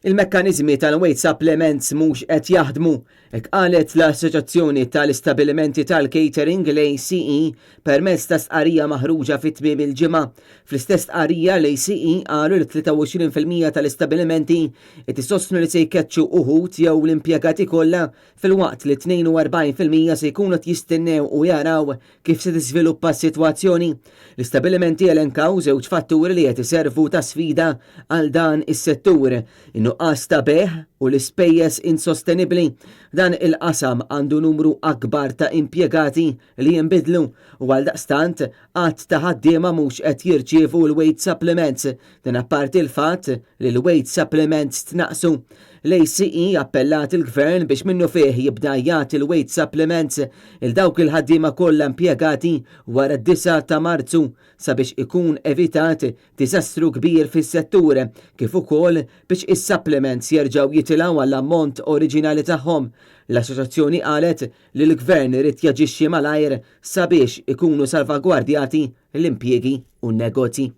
Il-mekkaniżmi tal-wage supplements mhux qed jaħdmu, hekk qalet l-Assoċjazzjoni tal-Istabbilimenti tal-Catering, l-ACE, permezz ta' stqarrija maħruġa fi tmiem il-ġimgħa. Fl-istess stqarrija l-ACE qalu li 23% tal-istabbilimenti qed isostnu li se jkeċċu uħud jew l-impjegati kollha filwaqt li 42% se jkunu qed jistennew u jaraw kif se tiżviluppa s-sitwazzjoni. L-istabbilimenti elenkaw żewġ fatturi li qed iservu ta' sfida għal dan is-settur, in-nuqqas ta' bejgħ u l-ispejjeż insostenibbli. Dan il-qasam għandu numru akbar ta' impjegati li jinbidlu u għaldaqstant għadd ta' ħaddiema mhux qed jirċievu l-wage supplements. Dan apparti l-fatt li l-wage supplements tnaqqsu. L-ACE appellat il-Gvern biex minnufih jibda jagħti l-wage supplements il dawk il-ħaddiema kollha impjegati wara d-9 ta' Marzu sabiex ikun evitat diżastru kbir fis-settur kif ukoll biex is-supplements jerġgħu jitilgħu għall-ammont oriġinali tagħhom. L-assoċjazzjoni qalet li l-Gvern irid jaġixxi malajr sabiex ikunu salvagwardjati l-impjiegi u n-negozji.